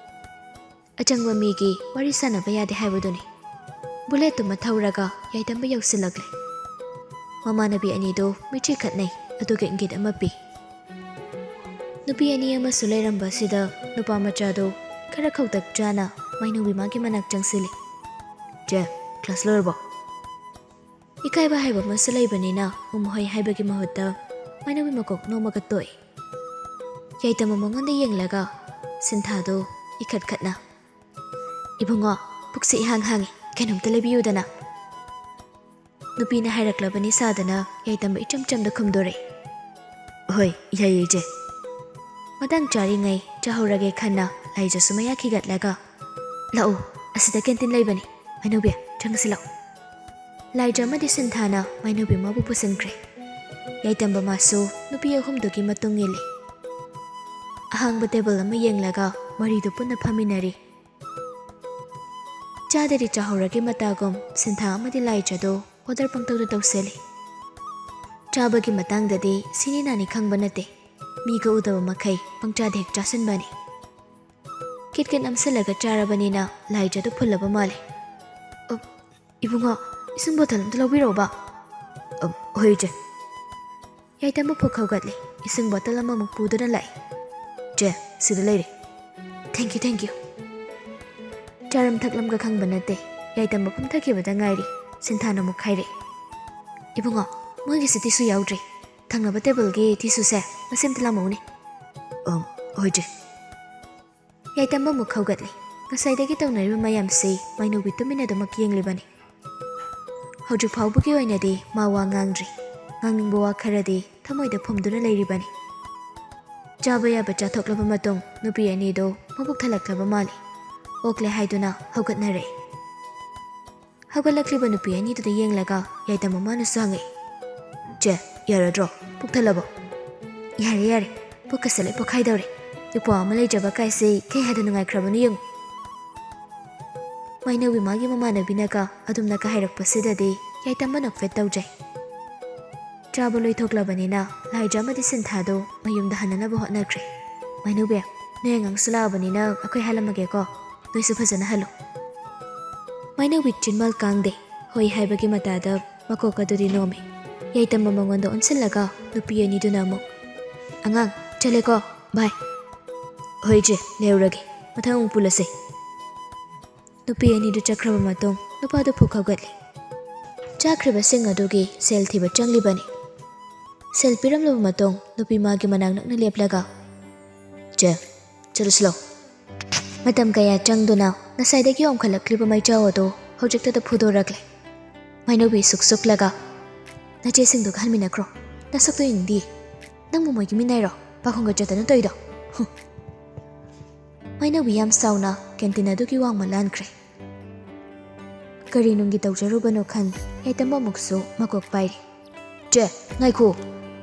ꯑꯆꯪꯕ ꯃꯤꯒꯤ ꯋꯥꯔꯤ ꯁꯥꯟꯅꯕ ꯌꯥꯗꯦ ꯍꯥꯏꯕꯗꯨꯅꯤ꯫ ꯕꯨꯂꯦꯠꯇꯨꯃ ꯊꯧꯔꯒ ꯌꯥꯏꯇꯝꯕ ꯌꯧꯁꯤꯜꯂꯛꯂꯦ꯫ ꯃꯃꯥꯟꯅꯕꯤ ꯑꯅꯤꯗꯨ ꯃꯤꯠꯆꯤ ꯈꯠꯅꯩ, ꯑꯗꯨꯒ ꯏꯪꯒꯤꯠ ꯑꯃ ꯄꯤ꯫ ꯅꯨꯄꯤ ꯑꯅꯤ ꯑꯃꯁꯨ ꯂꯩꯔꯝꯕ ꯑꯁꯤꯗ ꯅꯨꯄꯥ ꯃꯆꯥꯗꯨ ꯈꯔ ꯈꯧꯇꯛ ꯆꯥꯅ ꯃꯥꯏꯅꯧꯕꯤ ꯃꯥꯒꯤ ꯃꯅꯥꯛ ꯆꯪꯁꯤꯜꯂꯤ꯫ "ꯆꯦ, ꯀ꯭ꯂꯥꯁ ꯂꯣꯏꯔꯕꯣ?" ꯏꯀꯥꯏꯕ ꯍꯥꯏꯕ ꯑꯃꯁꯨ ꯂꯩꯕꯅꯤꯅ ꯃꯃꯣꯍꯣꯏ ꯍꯥꯏꯕꯒꯤ ꯃꯍꯨꯠꯇ ꯃꯥꯏꯅꯧꯕꯤ ꯃꯀꯣꯛ ꯅꯣꯝꯃꯒ ꯇꯣꯛꯏ꯫ ꯌꯥꯏꯇꯝꯕ ꯃꯉꯣꯟꯗ ꯌꯦꯡꯂꯒ ꯁꯤꯟꯊꯥꯗꯨ ꯏꯈꯠ ꯈꯠꯅ, "ꯏꯕꯨꯡꯉꯣ, ꯄꯨꯛꯁꯦ ꯏꯍꯥꯡ ꯍꯥꯡꯉꯤ, ꯀꯩꯅꯣꯝꯇ ꯂꯩꯕꯤꯌꯨꯗꯅ?" ꯅꯨꯄꯤꯅ ꯍꯥꯏꯔꯛꯂꯕꯅꯤ ꯁꯥꯗꯅ ꯌꯥꯏꯇꯝꯕ ꯏꯆꯝ ꯆꯝꯅ ꯈꯨꯝꯗꯣꯔꯛꯏ꯫ "ꯍꯣꯏ, ꯌꯥꯏꯌꯦ ꯏꯆꯦ꯫" ꯃꯇꯥꯡ ꯆꯥꯔꯤꯉꯩ ꯆꯥꯍꯧꯔꯒꯦ ꯈꯟꯅ ꯂꯥꯏꯖꯁꯨ ꯃꯌꯥ ꯈꯤꯒꯠꯂꯒ, "ꯂꯥꯛꯑꯣ, ꯑꯁꯤꯗ ꯀꯦꯟꯇꯤꯟ ꯂꯩꯕꯅꯤ꯫ ꯃꯥꯏꯅꯧꯕꯤ, ꯆꯪꯉꯁꯤ ꯂꯥꯛꯑꯣ꯫" ꯂꯥꯏꯖ ꯑꯃꯗꯤ ꯁꯤꯟꯊꯥꯅ ꯃꯥꯏꯅꯧꯕꯤ ꯃꯥꯕꯨ ꯄꯨꯁꯤꯟꯈ꯭ꯔꯦ꯫ ꯌꯥꯏꯇꯝꯕ ꯃꯥꯁꯨ ꯅꯨꯄꯤ ꯑꯍꯨꯝꯗꯨꯒꯤ ꯃꯇꯨꯡ ꯏꯜꯂꯤ꯫ ꯑꯍꯥꯡꯕ ꯇꯦꯕꯜ ꯑꯃ ꯌꯦꯡꯂꯒ ꯃꯔꯤꯗꯨ ꯄꯨꯟꯅ ꯐꯝꯃꯤꯟꯅꯔꯤ꯫ ꯆꯥꯗꯗꯤ ꯆꯥꯍꯧꯔꯒꯦ ꯃꯇꯥꯒꯨꯝ ꯁꯤꯟꯊꯥ ꯑꯃꯗꯤ ꯂꯥꯏꯖꯗꯣ ꯑꯣꯗꯔ ꯄꯪꯇꯧꯗ ꯇꯧꯁꯜꯂꯤ꯫ ꯆꯥꯕꯒꯤ ꯃꯇꯥꯡꯗꯗꯤ ꯁꯤꯅꯤ ꯅꯥꯅꯤ ꯈꯪꯕ ꯅꯠꯇꯦ, ꯃꯤꯒ ꯎꯗꯕ ꯃꯈꯩ ꯄꯪꯆꯥꯗ ꯍꯦꯛ ꯆꯥꯁꯤꯟꯕꯅꯤ꯫ ꯀꯤꯠ ꯀꯤꯠ ꯅꯝꯁꯤꯜꯂꯒ ꯆꯥꯔꯕꯅꯤꯅ ꯂꯥꯏꯖꯗꯣ ꯐꯨꯜꯂꯕ ꯃꯥꯜꯂꯦ꯫ "ꯑ, ꯏꯕꯨꯡꯉꯣ, ꯏꯁꯤꯡ ꯕꯣꯇꯜ ꯑꯝꯇ ꯂꯧꯕꯤꯔꯛꯎꯕ꯫" "ꯑ, ꯍꯣꯏ ꯏꯆꯦ꯫" ꯌꯥꯏꯇꯝꯕ ꯐꯨꯛ ꯍꯧꯒꯠꯂꯦ, ꯏꯁꯤꯡ ꯕꯣꯇꯜ ꯑꯃꯃꯨꯛ ꯄꯨꯗꯨꯅ ꯂꯥꯛꯏ꯫ "ꯆꯦ, ꯁꯤꯗ ꯂꯩꯔꯦ꯫" "Thank you, thank you꯫" ꯆꯥꯔꯝ ꯊꯛꯂꯝꯒ ꯈꯪꯕ ꯅꯠꯇꯦ, ꯌꯥꯏꯇꯝꯕ ꯐꯝꯊꯈꯤꯕꯗ ꯉꯥꯏꯔꯤ꯫ ꯁꯤꯟꯊꯥꯅ ꯑꯃꯨꯛ ꯍꯥꯏꯔꯛꯏ, "ꯏꯕꯨꯡꯉꯣ, ꯃꯣꯏꯒꯤꯁꯤ ꯇꯤꯁꯨ ꯌꯥꯎꯗ꯭ꯔꯤ, ꯊꯪꯅꯕ ꯇꯦꯕꯜꯒꯤ ꯇꯤꯁꯨꯁꯦ ꯃꯁꯤ ꯑꯝꯇ ꯂꯥꯝꯃꯛꯎꯅꯦ꯫" "ꯑ, ꯍꯣꯏ ꯆꯦ꯫" ꯌꯥꯏꯇꯝꯕ ꯑꯃꯨꯛ ꯍꯧꯒꯠꯂꯦ꯫ ꯉꯁꯥꯏꯗꯒꯤ ꯇꯧꯅꯔꯤꯕ ꯃꯌꯥꯝꯁꯤ ꯃꯥꯏꯅꯧꯕꯤ ꯇꯨꯃꯤꯟꯅ ꯑꯗꯨꯃꯛ ꯌꯦꯡꯂꯤꯕꯅꯤ꯫ ꯍꯧꯖꯤꯛ ꯐꯥꯎꯕꯒꯤ ꯑꯣꯏꯅꯗꯤ ꯃꯥ ꯋꯥ ꯉꯥꯡꯗ꯭ꯔꯤ꯫ ꯉꯥꯡꯅꯤꯡꯕ ꯋꯥ ꯈꯔꯗꯤ ꯊꯃꯣꯏꯗ ꯐꯨꯝꯗꯨꯅ ꯂꯩꯔꯤꯕꯅꯤ꯫ ꯆꯥꯕ ꯌꯥꯕ ꯆꯥꯊꯣꯛꯂꯕ ꯃꯇꯨꯡ ꯅꯨꯄꯤ ꯑꯅꯤꯗꯨ ꯃꯕꯨꯛ ꯊꯜꯂꯛꯂꯕ ꯃꯥꯜꯂꯤ꯫ ꯑꯣꯛꯂꯦ ꯍꯥꯏꯗꯨꯅ ꯍꯧꯒꯠꯅꯔꯛꯏ꯫ ꯍꯧꯒꯠꯂꯛꯂꯤꯕ ꯅꯨꯄꯤ ꯑꯅꯤꯗꯨꯗ ꯌꯦꯡꯂꯒ ꯌꯥꯏꯇꯝꯕ ꯃꯥꯅꯁꯨ ꯍꯪꯉꯛꯏ, "ꯆꯦ, ꯌꯥꯔꯗ꯭ꯔꯣ?" ꯄꯨꯛ ꯊꯜꯂꯕꯣ? ꯌꯥꯔꯦ, ꯌꯥꯔꯦ, ꯄꯨꯛꯀꯁꯦ ꯂꯣꯏ ꯄꯣꯛꯈꯥꯏꯗꯧꯔꯦ꯫ ꯏꯄ꯭ꯋꯥ ꯑꯃ ꯂꯩꯖꯕ ꯀꯥꯏꯁꯦ ꯀꯩ ꯍꯥꯏꯗ ꯅꯨꯡꯉꯥꯏꯈ꯭ꯔꯕꯅꯣ ꯌꯦꯡꯉꯨ꯫ ꯃꯩꯅꯧꯕꯤ ꯃꯥꯒꯤ ꯃꯃꯥꯟꯅꯕꯤꯅꯒ ꯑꯗꯨꯝꯅꯒ ꯍꯥꯏꯔꯛꯄꯁꯤꯗꯗꯤ ꯌꯥꯏꯇꯝꯕ ꯅꯣꯛꯐꯦꯠ ꯇꯧꯖꯩ꯫ ꯆꯥꯕ ꯂꯣꯏꯊꯣꯛꯂꯕꯅꯤꯅ ꯂꯥꯏꯖ ꯑꯃꯗꯤ ꯁꯤꯟꯊꯥꯗꯣ ꯃꯌꯨꯝꯗ ꯍꯟꯅꯅꯕ ꯍꯣꯠꯅꯈ꯭ꯔꯦ꯫ ꯃꯩꯅꯧꯕꯤ, ꯅꯣꯏ ꯑꯉꯥꯡꯁꯨ ꯂꯥꯛꯑꯕꯅꯤꯅ ꯑꯩꯈꯣꯏ ꯍꯜꯂꯝꯃꯒꯦꯀꯣ꯫ ꯅꯣꯏꯁꯨ ꯐꯖꯅ ꯍꯜꯂꯣ꯫ ꯃꯩꯅꯧꯕꯤ ꯆꯤꯟꯃꯜ ꯀꯥꯡꯗꯦ꯫ ꯍꯣꯏ ꯍꯥꯏꯕꯒꯤ ꯃꯇꯥꯗ ꯃꯀꯣꯛ ꯑꯗꯨꯗꯤ ꯅꯣꯝꯃꯤ꯫ ꯌꯥꯏꯇꯝꯕ ꯃꯉꯣꯟꯗ ꯑꯣꯟꯁꯤꯜꯂꯒ ꯅꯨꯄꯤ ꯑꯅꯤꯗꯨꯅ ꯑꯃꯨꯛ, "ꯑꯉꯥꯡ, ꯆꯠꯂꯦꯀꯣ, ꯕꯥꯏ꯫" "ꯍꯣꯏ ꯏꯆꯦ, ꯂꯩꯍꯧꯔꯒꯦ꯫ ꯃꯊꯪ ꯑꯃꯨꯛ ꯄꯨꯜꯂꯁꯦ꯫" ꯅꯨꯄꯤ ꯑꯅꯤꯗꯨ ꯆꯠꯈ꯭ꯔꯕ ꯃꯇꯨꯡ ꯅꯨꯄꯥꯗꯨ ꯐꯨꯛ ꯍꯧꯒꯠꯂꯤ꯫ ꯆꯥꯈ꯭ꯔꯤꯕꯁꯤꯡ ꯑꯗꯨꯒꯤ ꯁꯦꯜ ꯊꯤꯕ ꯆꯪꯂꯤꯕꯅꯤ꯫ ꯁꯦꯜ ꯄꯤꯔꯝꯂꯕ ꯃꯇꯨꯡ ꯅꯨꯄꯤ ꯃꯥꯒꯤ ꯃꯅꯥꯛ ꯅꯛꯅ ꯂꯦꯞꯂꯒ, "ꯆꯦ, ꯆꯠꯂꯁꯤ ꯂꯥꯎ꯫" ꯃꯇꯝ ꯀꯌꯥ ꯆꯪꯗꯨꯅ ꯉꯁꯥꯏꯗꯒꯤ ꯑꯣꯝꯈꯠꯂꯛꯂꯤꯕ ꯃꯩꯆꯥꯎ ꯑꯗꯨ ꯍꯧꯖꯤꯛꯇꯗ ꯐꯨꯗꯣꯔꯛꯂꯦ꯫ ꯃꯩꯅꯧꯕꯤ ꯁꯨꯛ ꯁꯨꯛꯂꯒ, "ꯅꯆꯦꯁꯤꯡꯗꯨꯒ ꯍꯟꯃꯤꯟꯅꯈ꯭ꯔꯣ꯫ ꯅꯁꯛꯇꯣ ꯌꯦꯡꯅꯤꯡꯗꯤꯌꯦ꯫ ꯅꯪꯕꯨ ꯃꯣꯏꯒꯤ ꯃꯤꯅꯥꯏꯔꯣ? ꯄꯥꯈꯣꯡꯒ ꯆꯠꯇꯅ ꯇꯧꯔꯤꯗꯣ? ꯍꯨꯝ꯫" ꯃꯩꯅꯧꯕꯤ ꯌꯥꯝ ꯁꯥꯎꯅ ꯀꯦꯟꯇꯤꯟ ꯑꯗꯨꯒꯤ ꯋꯥꯡꯃ ꯂꯥꯟꯈ꯭ꯔꯦ꯫ ꯀꯔꯤ ꯅꯨꯡꯒꯤ ꯇꯧꯖꯔꯨꯕꯅꯣ ꯈꯟ ꯌꯥꯏꯇꯝꯕ ꯑꯃꯨꯛꯁꯨ ꯃꯀꯣꯛ ꯄꯥꯏꯔꯤ꯫ "ꯆꯦ, ꯉꯥꯏꯈꯣ꯫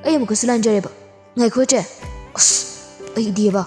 ꯑꯩ ꯑꯃꯨꯛꯀꯁꯨ ꯂꯥꯟꯖꯔꯦꯕ꯫ ꯉꯥꯏꯈꯣ ꯆꯦ꯫ ꯑꯁ, ꯑꯩꯗꯤꯕ꯫